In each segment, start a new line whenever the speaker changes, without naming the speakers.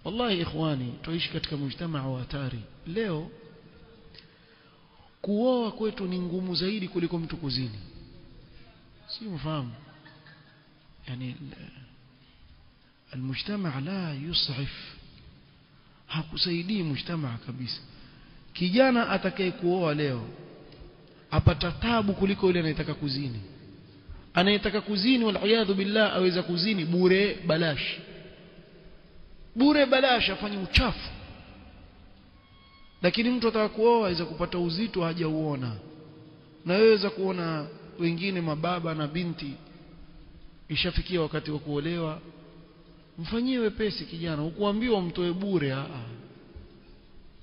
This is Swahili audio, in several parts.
Wallahi ikhwani, tuishi katika mujtamaa wa hatari. Leo kuoa kwetu ni ngumu zaidi kuliko mtu kuzini. Si mfahamu? Yani المجتمع لا يسعف, hakusaidii mujtamaa kabisa. Kijana atakaye kuoa leo apata tabu kuliko yule anayetaka kuzini. Anayetaka kuzini wal billah aweza kuzini bure balash, bure balash, afanye uchafu. Lakini mtu ataka kuoa aweza kupata uzito hajauona. Na weweza kuona wengine mababa na binti ishafikia wakati wa kuolewa, mfanyie wepesi kijana, ukuambiwa mtoe bure,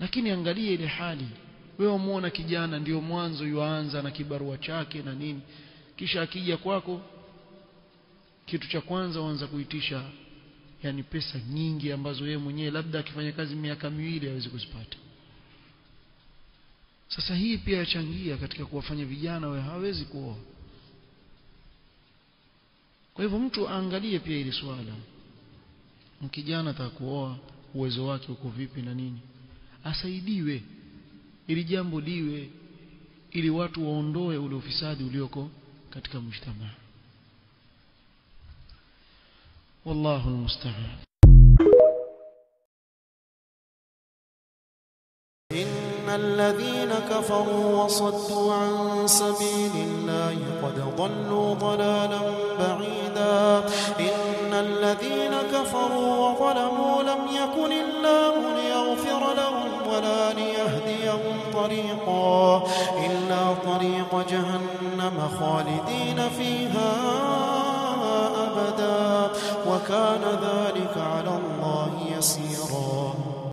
lakini angalie ile hali. Wewe umuona kijana ndio mwanzo yuanza na kibarua chake na nini, kisha akija kwako kitu cha kwanza uanza kuitisha yani pesa nyingi ambazo yeye mwenyewe labda akifanya kazi miaka miwili hawezi kuzipata. Sasa hii pia yachangia katika kuwafanya vijana wao hawezi kuoa. Kwa hivyo mtu aangalie pia ile swala, mkijana atakuoa uwezo wake uko vipi na nini, asaidiwe ili jambo liwe, ili watu waondoe ule ufisadi ulioko katika mujtamaa. Wallahu almusta'an.
إن الذين كفروا وصدوا عن سبيل الله قد ضلوا ضلالا بعيدا. إن الذين كفروا وظلموا لم يكن الله ليغفر لهم ولا ليهديهم طريقا إلا طريق جهنم خالدين فيها أبدا وكان ذلك على الله يسيرا.